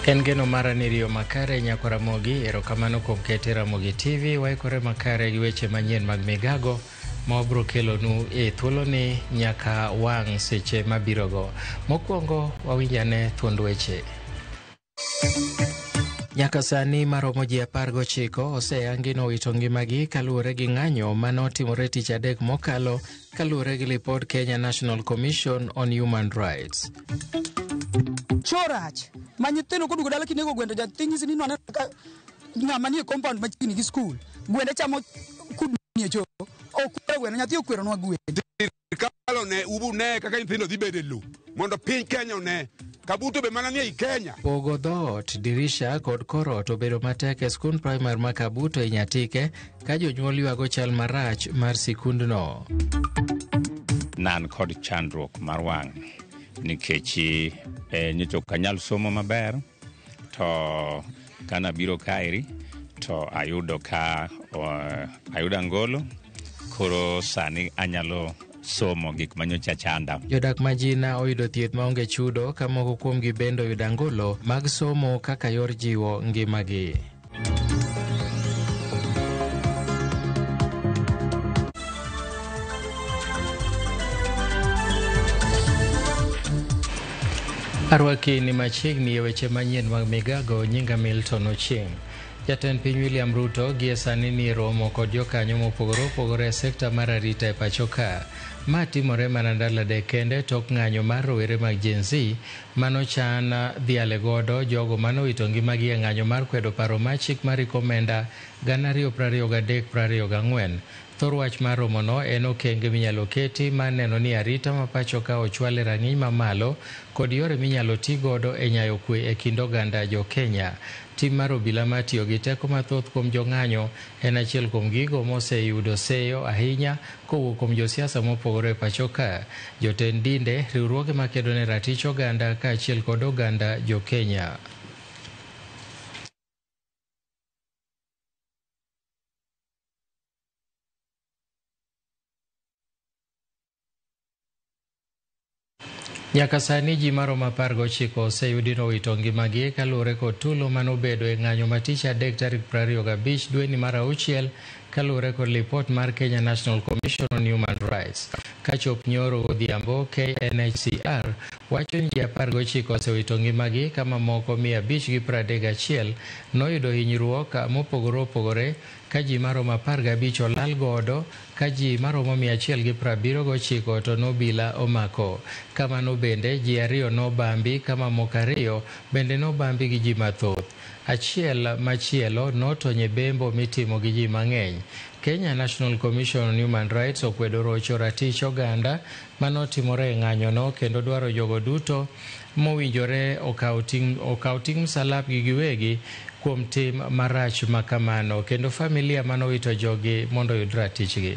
En geno mara ni riyo makare nyako Ramogi, erokamano kuom kete Ramogi TV, waikore makare gi weche manyien mag migago ma wabiro kelonu e thuoloni nyaka wang' seche mabirogo. Mokwongo wawinj ane thuond weche. Nyaka sani maromo ji 19 oseyangi nowito ngimagi kaluwore gi ng'anyo manotimore tich adek mokalo kaluwore gi lipod Kenya National Commission on Human Rights. Chorach ma nyithindo koduogo dala kinego gwendo jathi nyisi ni nwaneno ka ng'ama nie compound machiegni gi skul gwende chamo kudni e choo okwero gweno nyathi okweronwa gwen. Sirkal one ubu ne kaka nyithindo dhi bedo e lowo mondo piny Kenya one Kabuto be mana nie ei Kenya. Pogo dhoot, dirisha kod korot obedo matek e skund primar ma Kabuto e Nyatike ka jonyuol ywago chal marach mar sikundno. Nan kod chandruok mar wang' nikech nyocha ok anyal somo maber to kana biro kaeri to ayudo ka ayudo angolo koro sani anyalo somo gik manyocha chanda. Jodak ma Jina oyudo thieth maonge chudo ka moko kuomgi bende oyudo angolo mag somo kaka yor jiwo ngimagi. Arwaki ni machiegni e weche manyien mag migago, nyinga Milton Ochieng'. Jatend piny William Ruto gie sani ni romo kod jokanyo mopogore opogore e sekta mar arita e pacho ka. Ma timore mana ndalo adek kende tok ng'anyo mar rowere mag Gen Z manochan dhiale godo jogo manowito ngimagi e ng'anyo mar kwedo paro mar chik mar riko omenda 2023-2024. Thor wach mar romono en okenge minyalo keti mar neno ni arita ma pacho ka ochwal e rang'iny mamalo kod yore minyalo ti godo e nyayo kwe e kind oganda jo Kenya. Tim mar obila mar tiyo gi teko mathoth kuom jong'anyo en achiel kuom gigo moseyudo seyo ahinya kowuok kuom josiasa mopogore e pacho ka, jotend dinde, riwruoge makedo ne ratich oganda kaachiel kod oganda jo Kenya. Nyaka sani ji maromo 19 oseyudi nowito ngimagi kaluwore kod tulo manobedo e ng'anyo ma tich adek tarik 25 dweni mar auchiel kaluwore kod lipot mar Kenya National Commission on Human Rights. Kachop nyoro godhiambo, KNHCR wacho ni ji 19 osewito ngimagi ka mamoko 531 noyudo hinyruok mopogore opogore ka ji maromo 15 olal godo ka ji maromo 179 to nobila omako. Kamano bende ji 2 nobambi ka mamoko 2 bende nobambi gi ji mathoth. Achiel machielo notony e bembo mitimo gi ji mang'eny. Kenya National Commission on Human Rights okwedo rocho ratich oganda manotimore e ng'anyono kendo dwaro jogo duto mowinjore okaw ting' msalapgi giwegi kuom tim marach makamano kendo familia manowito jogi mondo oyud ratichgi.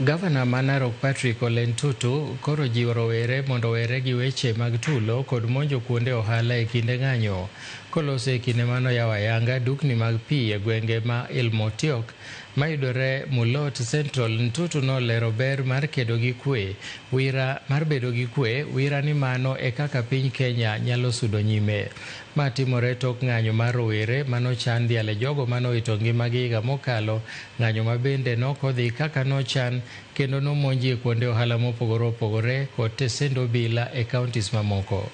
Gavana ma Narok Patrick Ole Ntutu koro jiwo rowere mondo owere gi weche mag tulo kod monjo kuonde ohala e kinde ng'anyo. Koloso e kinde manoyawo ayanga dukni mag pi e gwenge ma Ilmotiok mayudore Mulot Central, Ntutu nolero ber mar kedo gi kwe, wira mar bedo gi kwe, wira ni mano e kaka piny Kenya nyalo sudo nyime. Ma timore tok ng'anyo mar rowere manochan dhiale jogo manowito ngimagi higa mokalo, ng'anyo ma bende nokodhi kaka nochan kendo nomonji e kuonde ohala mopogore opogore kod tesend obila e counties mamoko.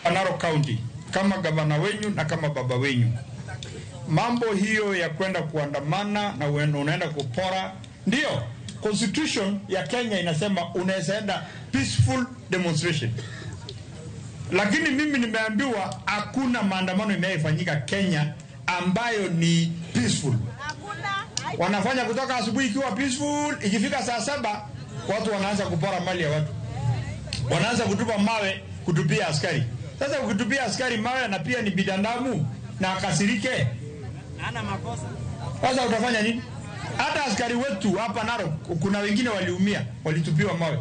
Narok County kama gavana wenyu na kama baba wenyu, mambo hiyo ya kwenda kuandamana na unaenda kupora, ndio constitution ya Kenya inasema unaweza enda peaceful demonstration, lakini mimi nimeambiwa hakuna maandamano imefanyika Kenya ambayo ni peaceful. Wanafanya kutoka asubuhi ikiwa peaceful, ikifika saa 7 watu wanaanza kupora mali ya watu, wanaanza kutupa mawe, kutupia askari. Sasa ukitupia askari mawe na pia ni binadamu na akasirike, sasa utafanya nini? Hata askari wetu hapa Narok kuna wengine waliumia, walitupiwa mawe.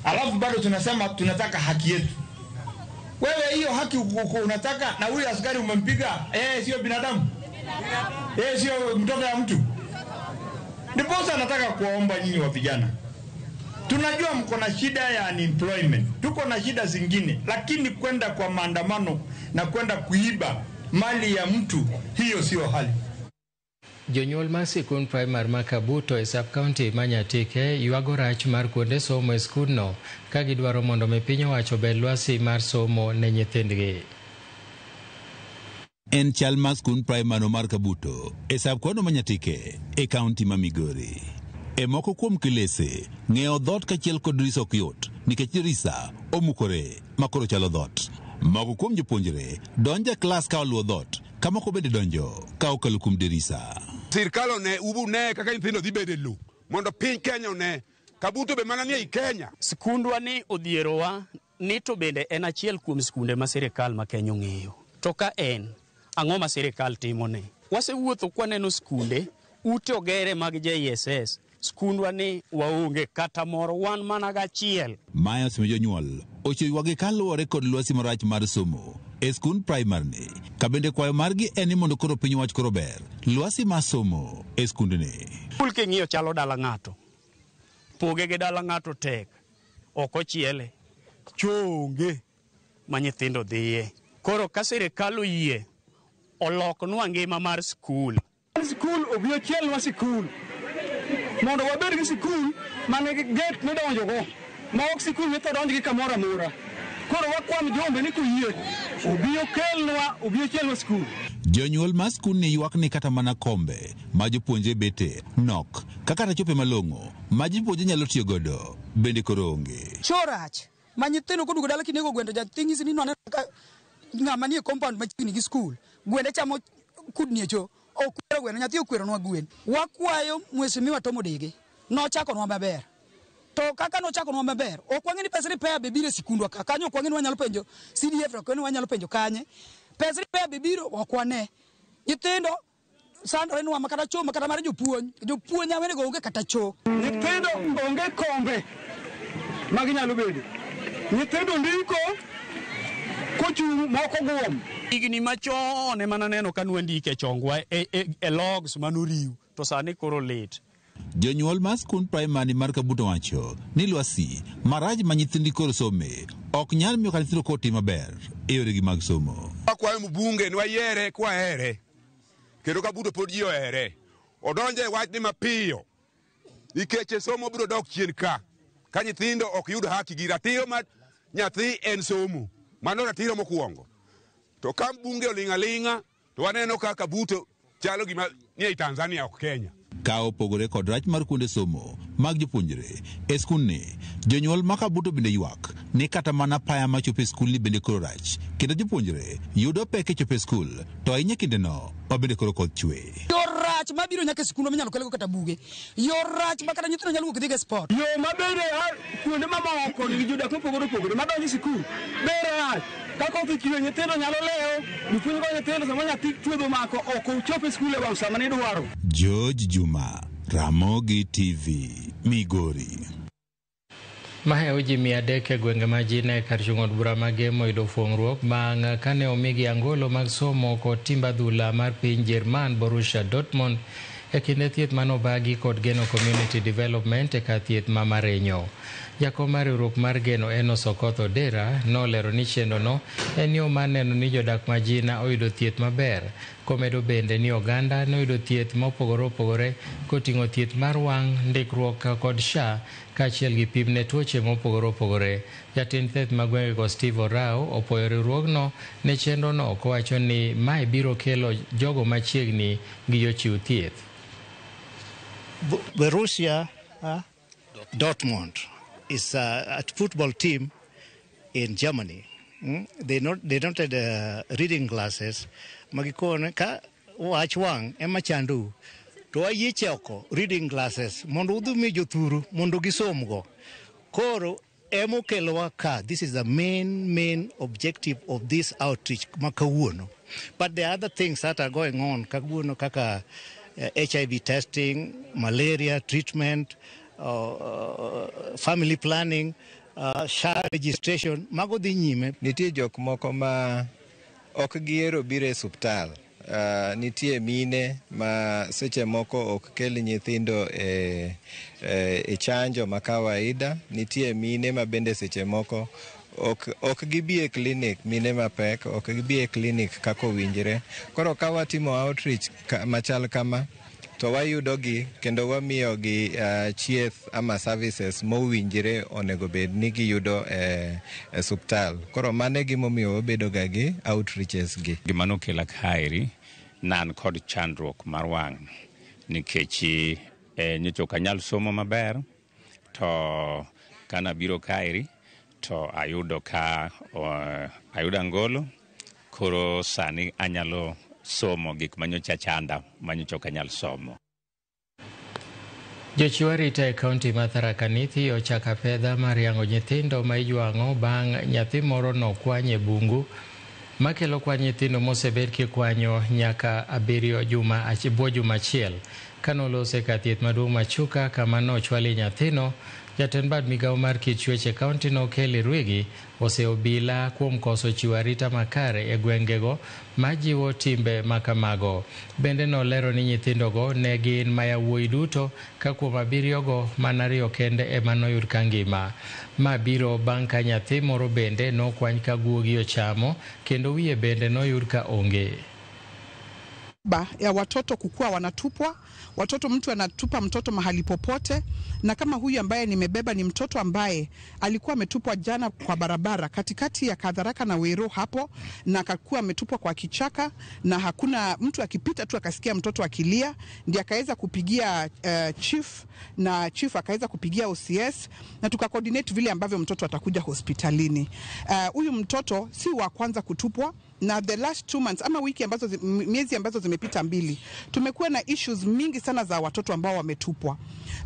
Alafu bado tunasema tunataka haki yetu. Wewe hiyo haki unataka, na huyu askari umempiga, sio binadamu? Sio mtoto ya mtu? Ndiposa nataka kuwaomba nyinyi wa vijana. Tunajua mko na shida ya unemployment, tuko na shida zingine, lakini kwenda kwa maandamano na kwenda kuiba mali ya mtu, hiyo sio hali. Jonyuol mar sikund primar ma Kabuto e sub-county ma Nyatike ywago rach mar kuonde somo e skundno ka gidwaro mondo mi piny owacho obed lwasi mar somo ne nyithindgi. En chal mar skund primar no mar Kabuto e sub-county ma Nyatike e kaunti ma Migori. E moko kuom kilese, ng'eyo dhoot kaachiel kod dirisa ok yot nikech dirisa omukore ma koro chalo dhoot. Moko kuom jopuonjre donjo e klas ka oluwo dhoot, ka moko bende donjo ka okalo kuom dirisa. Sirkal one ubu ne kaka nyithindo dhi bedo e lowo mondo piny Kenya one. Kabuto be mana ni ei Kenya. Skundwa ni odhierowa ni to bende en achiel kuom skunde ma sirikal ma Kenya ong'eyo. To ka en, ang'o ma sirikal timone? Wasewuotho kwaneno skunde, ute ogere mag JSS, skundwa ni waonge kata moro, wan mana gachiel. Mae osemiyo jonyuol ochiwo ywakgi kaluwore kod lwasi marach mar somo e skund primar ni. Ka bende kwayo margi en ni mondo koro piny owach koro ber lwasi mar somo e skundni. Skul king'iyo chalo dala ng'ato. Poge gi dala ng'ato tek. Ok ochiele. Choo onge ma nyithindo dhiye. Koro ka sirikal oyie oloknwa ngima mar skul. Skul obi ochielnwa sikul. Mondo wabed gi sikul manigi gate midonjogo, ma ok sikul mitho donj gi kamoro amora. Koro wakwa mjumbe ni koyie, obi okelnwa, obi ochielnwa sikul. Jonyuol mar skundni ywak ni kata mana kombe ma jopuonjre bete nok, ka kata chope malong'o ma jopuonjre nyalo tiyo godo bende koro onge. Choo rach ma nyithindo koduogo dala kinego gwendo jathi nyisi ni nwaneno ka ng'ama nie compound machiegni gi skul, gwende chamo kudni e choo. Okwero gweno, nyathi okweronwa gwen. Wakwayo Mheshimiwa Tom Odege, nochakonwa maber. To kaka nochakonwa maber, ok wang'e ni pes repair be biro e sikundwa ka. Kanyo ok wang'e ni wanyalo penjo CDF, ok wang'e ni wanyalo penjo kanye. Pes repair be biro, ok wane. Nyithindo sandore nwa ma kata choo, ma kata mar jopuonj. Jopuonj awenego onge kata choo. Nyithindo onge kombe ma ginyalo bedo. Nyithindo ndiko kochung' moko guom. Higni machon ema naneno ka nwandike e chongwa e logs manoriw, to sani koro lit. Jonyuol mar skund primary mar Kabuto wacho ni lwasi marach ma nyithindi koro some ok nyal miyo kata nyithindo koro tim maber e yoregi mag somo. Wakwayo mbunge ni wayiere kwahere, kendo Kabuto pod ji ohere. Odonje e wachni mapiyo, nikech somo biro dok chien ka nyithindo ok yud haki gi ratiro mar nyathi en somo. Mano ratiro mokwongo. To ka mbunge oling' aling'a, to waneno ka Kabuto chalo gima ni ei Tanzania ok Kenya. Ka opogore kod rach mar kuonde somo mag jopuonjre e skundni, jonyuol ma Kabuto bende ywak ni kata mana paya machopo e skulni bende koro rach, kendo jopuonjre yudo pek e chopo e skul, to ahinya kindeno ma bende koro koth chwe. Yo rach mabiro nyaka e skundwa minyalo kelgo kata buge. Yo rach ma kata nyithindo nyalo wuok dhi e sport. Yo mabende kuonde mamoko nigi jodak mopogore opogore madonjo e sikul be rach. Ka koth ochwe nyithindo nyalo lewo, jopuonj go nyithindo sama nyathi chuodho omako ok ochop e skul e wang' sama nidwaro. George Juma, Ramogi TV, Migori. Mahewo ji 300 e gwenge ma Jina e kar chung' od bura ma Gem oyudo fuong'ruok bang' kane omigi angolo mag somo kod timb adhula mar piny Jerman Borussia Dortmund e kinde thieth manobagi kod Geno Community Development e kar thieth ma Marenyo. Jakom mar riwruok mar Geno Enos Okoth Odera nolero ni chenrono en yo mar neno ni jodak ma Jina oyudo thieth maber, komedo bende ni oganda noyudo thieth mopogore opogore koting'o thieth mar wang', ndikruok kod SHA kaachiel gi pim ne tuoche mopogore opogore. Jatend thieth ma gwengego Steve Orao opuoyo riwruogno ne chenrono kowacho ni mae biro kelo jogo machiegni gi jochiw thieth. Borussia Dortmund is a football team in Germany. They noted reading glasses. Magikone ka wach wang' ema chandu to wayie choko reading glasses mondo udhi mi jothuru mondo gisomgo. Koro emo kelowa ka. This is the main objective of this outreach makawuono. But there are other things that are going on kawuono kaka HIV testing, malaria treatment, family planning. SHA registration mago dhi nyime. Nitie jok moko ma ok gihero biro e suptal. Nitie mine ma seche moko ok kel nyithindo e chanjo ma kawaida. Nitie mine ma bende seche moko ok gibi e klinik, mine mapek ok gibi e klinik kaka owinjore. Koro ka watimo outreach machal kama, to wayudogi kendo wamiyogi chieth ama services mowinjore onego bed ni giyudo e suptal. Koro mano e gimomiyo wabedo ga gi outreaches gi. Gima nokela kaeri, ne an kod chandruok mar wang' nikech nyocha ok anyal somo maber, to kanabiro kaeri to ayudo ka ayudo angolo, koro sani anyalo somo gik manyocha chanda manyocha ok anyal somo. Jochiw arita e kaunti ma Tharaka Nithi ochako apedha mar yango nyithindo ma ijwang'o bang' nyathi moro nokwany e bungu makelo kwan nyithindo mosebed kikwanyo nyaka 7 juma bwo juma achiel. Kanolose kar thieth maduong' ma Chuka kama nochwalie nyathino, jatend bad migawo mar kit chwech e kaunti no Kelly Rwigi oseobila kuom koso chiwo arita makare e gwengego majiwo timbe makamago. Bende nolero ni nyithindogo ne gin mayawuoyi duto ka kuom 7 go mana 2 kende ema noyud ka ngima. Ma biro bang' ka nyathi moro bende nokwany ka guogi ochamo kendo wiye bende noyud ka onge. Ya watoto kukua wanatupwa, watoto, mtu anatupa mtoto mahali popote, na kama huyu ambaye nimebeba ni mtoto ambaye alikuwa ametupwa jana kwa barabara katikati ya Kadharaka na Wero hapo, na akakuwa ametupwa kwa kichaka, na hakuna mtu, akipita tu akasikia mtoto akilia, ndiye akaweza kupigia chief, na chief akaweza kupigia OCS, na tukacoordinate vile ambavyo mtoto atakuja hospitalini. Huyu mtoto si wa kwanza kutupwa, na the last 2 months ama wiki ambazo miezi ambazo zimepita 2 tumekuwa na issues mingi sana za watoto ambao wametupwa.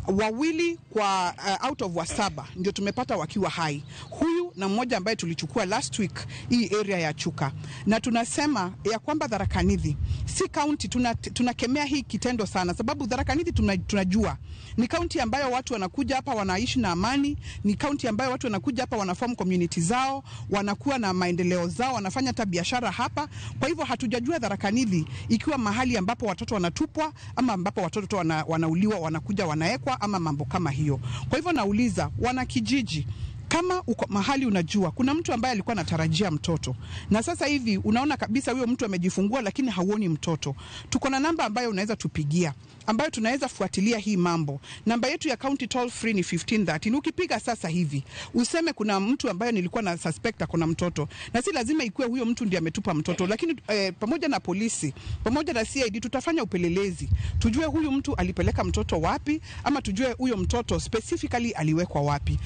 2 kwa out of 7 ndio tumepata wakiwa hai, huyu na mmoja ambaye tulichukua last week hii area ya Chuka. Na tunasema ya kwamba Tharaka Nithi si county, tunakemea hii kitendo sana, sababu Tharaka Nithi tunajua ni county ambayo watu wanakuja hapa wanaishi na amani, ni county ambayo watu wanakuja hapa wanaform community zao, wanakuwa na maendeleo zao, wanafanya hata biashara hapa. Kwa hivyo hatujajua Tharaka Nithi ikiwa mahali ambapo watoto wanatupwa ama ambapo watoto wanauliwa, wanakuja wanaekwa ama mambo kama hiyo. Kwa hivyo nauliza wanakijiji, kama uko mahali unajua kuna mtu ambaye alikuwa anatarajia mtoto na sasa hivi unaona kabisa huyo mtu amejifungua lakini hauoni mtoto, tuko na namba ambayo unaweza tupigia, ambayo tunaweza fuatilia hii mambo. Namba yetu ya county toll free ni 1513. Ukipiga sasa hivi useme kuna mtu ambaye nilikuwa na suspect kuna mtoto, na si lazima ikuwe huyo mtu ndiye ametupa mtoto, lakini pamoja na polisi, pamoja na CID tutafanya upelelezi, tujue huyu mtu alipeleka mtoto wapi, ama tujue huyo mtoto specifically aliwekwa wapi.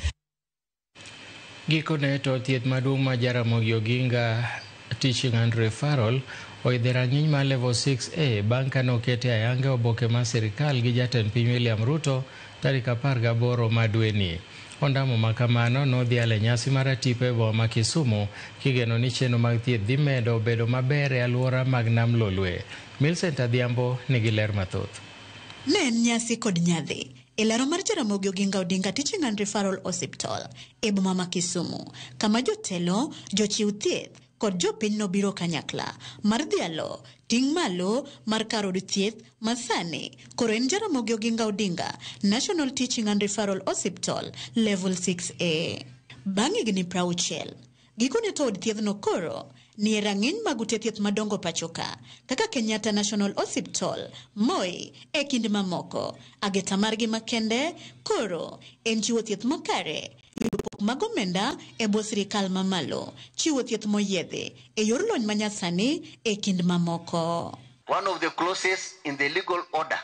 Gikone to thieth maduong' ma Jaramogi Oginga Teaching and Referral oidho rang'iny mar level 6A bang' kane okete ayanga oboke mar sirikal gi jatend piny William Ruto tarik 18 ma dweni. Ondamo ma kamano nodhial e nyasi mar atipo e boma ma Kisumu kigeno ni chenro mag thieth dhi medo bedo maber e alwora mag Nam Lolwe. Millicent Adhiambo nigi ler mathoth. Ne en nyasi kod nyadhi e laro mar Jaramogi Oginga Odinga Teaching and Referral Hospital e boma ma Kisumu, kama jotelo, jochiw thieth kod jopiny nobiro kanyakla mar dhialo ting' malo mar kar od thieth masani koro en Jaramogi Oginga Odinga National Teaching and Referral Hospital Level 6A. Bang' higni 60, gikone to od thiethno koro ni e rang'iny mag ute thieth madongo pachoka kaka Kenyatta National Hospital, Moi e kind mamoko. Ageta margi makende koro en chiwo thieth makare, yudo pok mag omenda e bwo sirikal mamalo, chiwo thieth moyiedhi e yor lony manyasani e kind mamoko. One of the clauses in the legal order,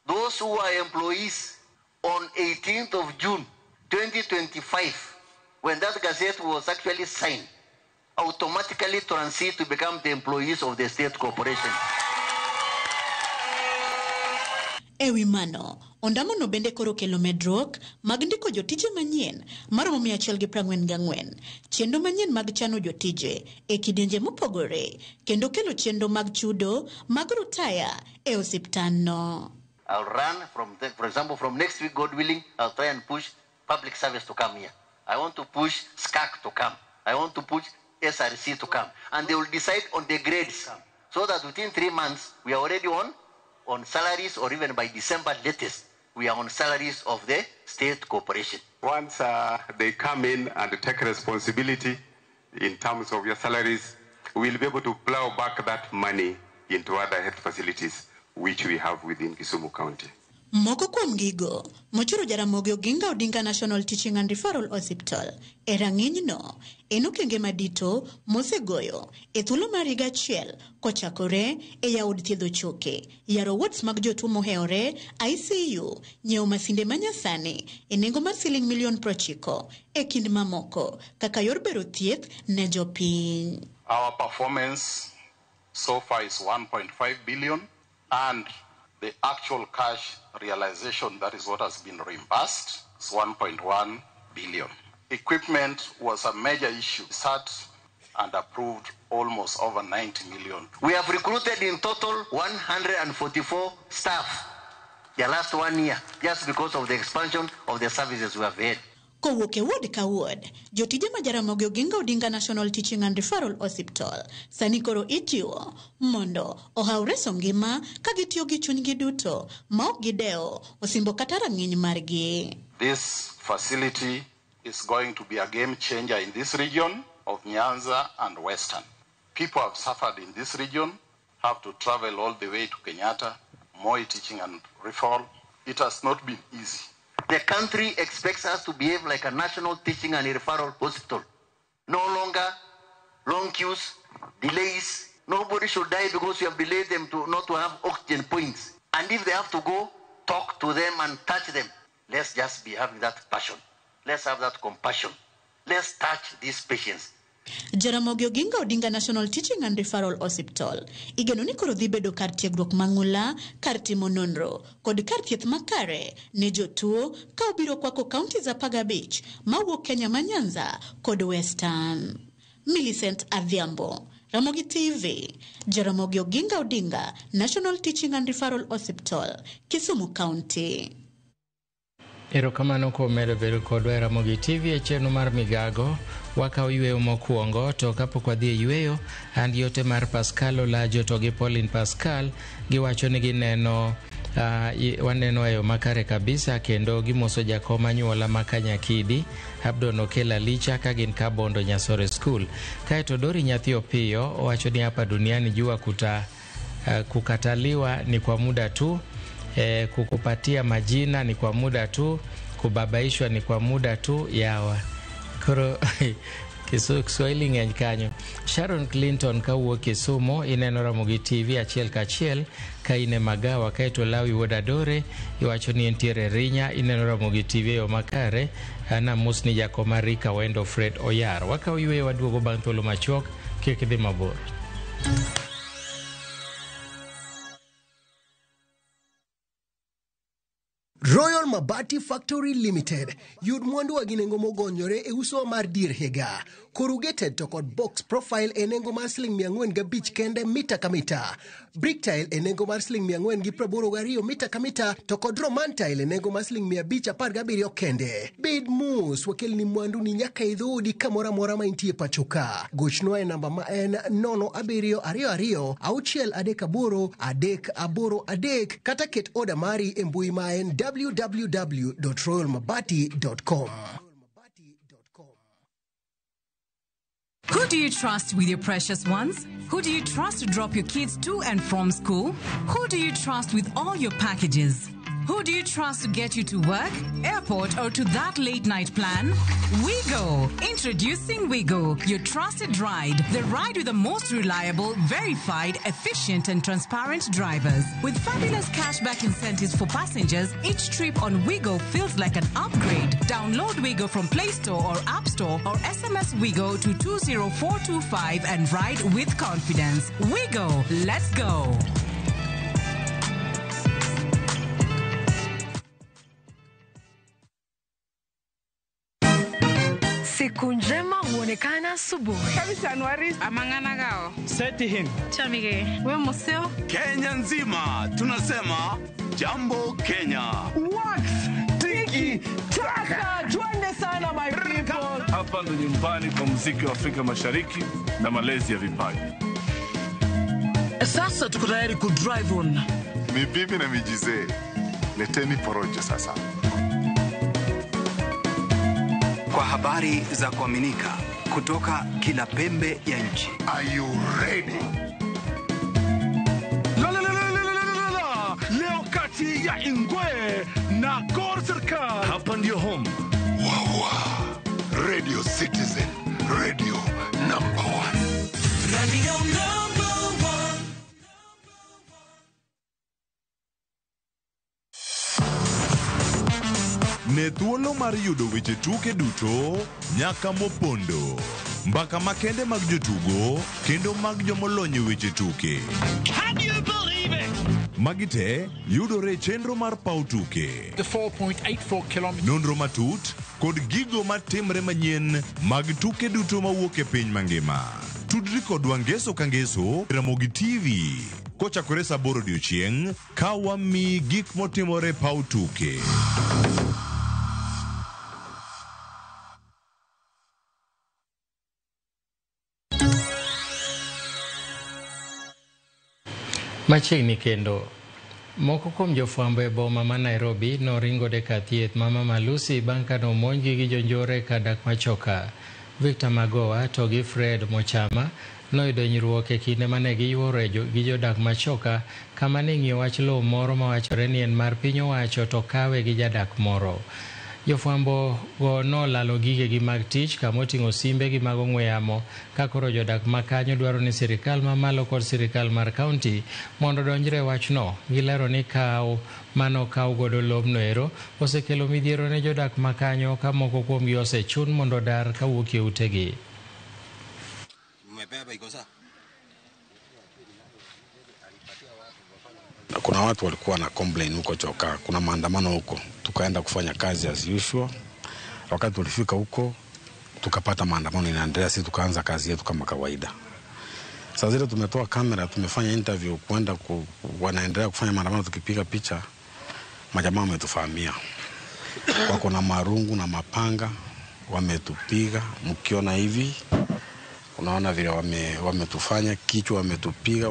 those who are employees on 18th of June 2025, when that gazette was actually signed, automatically transit to become the employees of the state corporation. Ewi mano, ondamono bende koro kelo medruok mag ndiko jotije manyien maromo 144, chenro manyien mag chano jotije e kidienje mopogore, kendo kelo chenro mag chudo mag rutaya e osiptandno. I'll run from, for example, from next week, God willing, I'll try and push public service to come here. I want to push SCAC to come. I want to push SRC to come. And they will decide on the grades so that within 3 months, we are already on salaries, or even by December latest, we are on salaries of the state corporation. Once they come in and take responsibility in terms of your salaries, we'll be able to plow back that money into other health facilities which we have within Kisumu County. Moko kuom gigo mochoro Jaramogi Oginga Odinga National Teaching and Referral Hospital e rang'inyno en okenge madito mosegoyo e thuolo mar higa achiel kochakore e yawo od thiedho choke, yaro wards mag jotuo mohewore, ICU, nyiewo masinde manyasani e nengo mar siling milion 90 e kind mamoko kaka yor bero thieth ne jopiny. Our performance so far is 1.5 billion, and the actual cash realization, that is what has been reimbursed, is 1.1 billion. Equipment was a major issue. Sat and approved almost over 90 million. We have recruited in total 144 staff the last 1 year, just because of the expansion of the services we have had. Kowuok e ward ka ward, jotije ma Jaramogi Oginga Odinga National Teaching and Referral Hospital sani koro ijiwo mondo ohaw reso ngima ka gitiyo gi chunygi duto ma ok gidewo osimbo kata rang'iny margi. This facility is going to be a game changer in this region of Nyanza and Western. People have suffered in this region, have to travel all the way to Kenyatta, Moi Teaching and Referral. It has not been easy. The country expects us to behave like a national teaching and referral hospital. No longer long queues, delays. Nobody should die because you have delayed them to not to have oxygen points. And if they have to go, talk to them and touch them. Let's just be having that passion. Let's have that compassion. Let's touch these patients. Jaramogi Oginga Odinga National Teaching and Referral Hospital igeno ni koro dhi bedo kar tiegruok mang'ula, kar timo nonro kod kar thieth makare ne jotuo ka obiro kwako counties 15 mawuok Kenya ma Nyanza kod Western. Millicent Adhiambo, Ramogi TV, Jaramogi Oginga Odinga National Teaching and Referral Hospital, Kisumu County. Erokamano kuom medo bedo kodwa e Ramogi TV e chenro mar Migago. Wakawo yweyo mokwongo, to kapok wadhi e yweyo, an gi ote mar Pascal Olajo to gi Pauline Pascal giwacho ni gineno waneno e yo makare kabisa, kendo gimoso jakom anyuola ma Kanyakidi Abdon Okela Licha ka gin Kabondo Nyasore School. Kaeto Dori Nyathi Opiyo owacho ni hapa duniani jua kukataliwa ni kwa muda tu, kukupatia majina ni kwa muda tu, kubabaishwa ni kwa muda tu yawa. Koro Kiswahili ng'eny kanyo. Sharon Clinton kawuok Kisumu ineno Ramogi TV achiel kachiel ka in e magawa. Kaeto Lawi Wuod Adore iwacho ni entiere Rinya ineno Ramogi TV e yo makare. Anamus ni jakoma Rika Wendo Fred Oyar. Wakawo yweyo waduogo bang' thuolo machuok, kik idhi mabor. Royal Mabati Factory Limited yud mwandu gi nengo mogonyore e uso mar dier higa. Corrugated to kod box profile e nengo mar siling 405 kende mita ka mita. Brick tile e nengo mar siling 482 mita ka mita to kod Roman tile e nengo mar siling 517 kende. Bed mos, wakelni mwandu ni nyaka e dhoodi kamoro amora ma intie pacho ka. Gochnwa e namba ma en 0722 638 383 kata ket oda mari e mbui ma en www.royalmabati.com. Who do you trust with your precious ones? Who do you trust to drop your kids to and from school? Who do you trust with all your packages? Who do you trust to get you to work, airport, or to that late night plan? Wigo! Introducing Wigo, your trusted ride. The ride with the most reliable, verified, efficient, and transparent drivers. With fabulous cashback incentives for passengers, each trip on Wigo feels like an upgrade. Download Wigo from Play Store or App Store or SMS Wigo to 20425 and ride with confidence. Wigo, let's go! Siku njema huonekana asubuhi. Amang'ana Seti him. Chamige. We museo. Kenya nzima tunasema jambo Kenya. Wax tiki taka. Twende sana my people. Hapa ndo nyumbani kwa muziki wa Afrika Mashariki na malezi ya vipaji. Sasa tuko tayari ku drive on. Ni bibi na mijizee, leteni porojo sasa. Kwa habari za kuaminika kutoka kila pembe ya nchi. Are you ready? La, la, la, la, la, la, la, la. Leo kati ya Ingwe na Gor Serikal. Hapa ndio home. Wawa. Radio Citizen, radio number one. Radio number one. Ne thuolo mar yudo weche tuke duto nyaka mopondo, mbaka makende mag jotugo kendo mag jomolony e weche tuke. Can you believe it? Magi te yudore e chenro mar paw tuke. The 4.84 kilometers. Nonro matut kod gigo matimre manyien mag tuke duto mawuok e piny mangima. Tudri kodwa ngeso ka ngeso Ramogi TV kochakore saa 8 odiochieng' ka wamiyi gik motimore e paw tuke. Machiegni kendo moko kuom jofwambo e boma ma Nairobi noringo de kar thieth ma Mama Lucy bang' ka nomonjgi gi jonjore kar dak machoka. Victor Magowa to gi Fred Mochama noyudo hinyruok e kinde mane giyuoro gi jodak machoka kama ne ing'iyo wach lowo moro mawachore ni en mar piny owacho to kawe gi jadak moro. Jofwambo go nolalo gigegi mag tich kamoting'o simbegi mag ong'we yamo ka koro jodak makanyo dwaro ni sirikal mamalo kod sirikal mar kaunti mondo odonjre e wachno. Gilero ni kaw manokaw godo lobno ero osekelo midhiero ne jodak makanyo ka moko kuomgi osechun mondo odar kawuok e utegi. Kuna watu walikuwa na complain huko Choka, kuna maandamano huko, tukaenda kufanya kazi as usual. Wakati tulifika huko tukapata maandamano inaendelea, sisi tukaanza kazi yetu kama kawaida. Saa zile tumetoa kamera, tumefanya interview kwenda wanaendelea kufanya maandamano, tukipiga picha, majamaa wametufahamia, wako na marungu na mapanga, wametupiga. Mkiona hivi unaona vile wametufanya kichwa,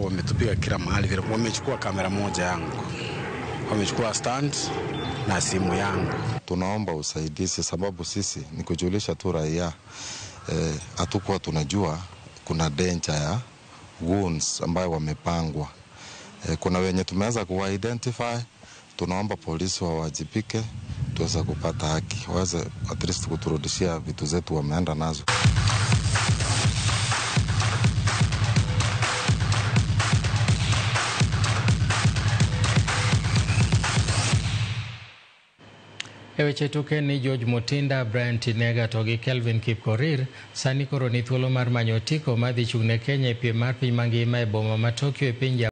wametupiga kila mahali vile. Wamechukua kamera moja yangu, wamechukua stand na simu yangu. Tunaomba usaidizi sababu sisi ni kujulisha tu raia, hatukuwa tunajua kuna danger ya goons ambayo wamepangwa. Kuna wenye tumeanza kuwa identify. Tunaomba polisi wawajibike tuweze kupata haki, waweze at least kuturudishia vitu zetu wameenda nazo. E weche tuke ni George Mutinda, Brian Tinega to gi Kelvin Kipkorir sani koro ni thuolo mar manyo otiko madhi chung' ne Kenya e piem mar piny mangima e boma ma Tokyo e piny Japan.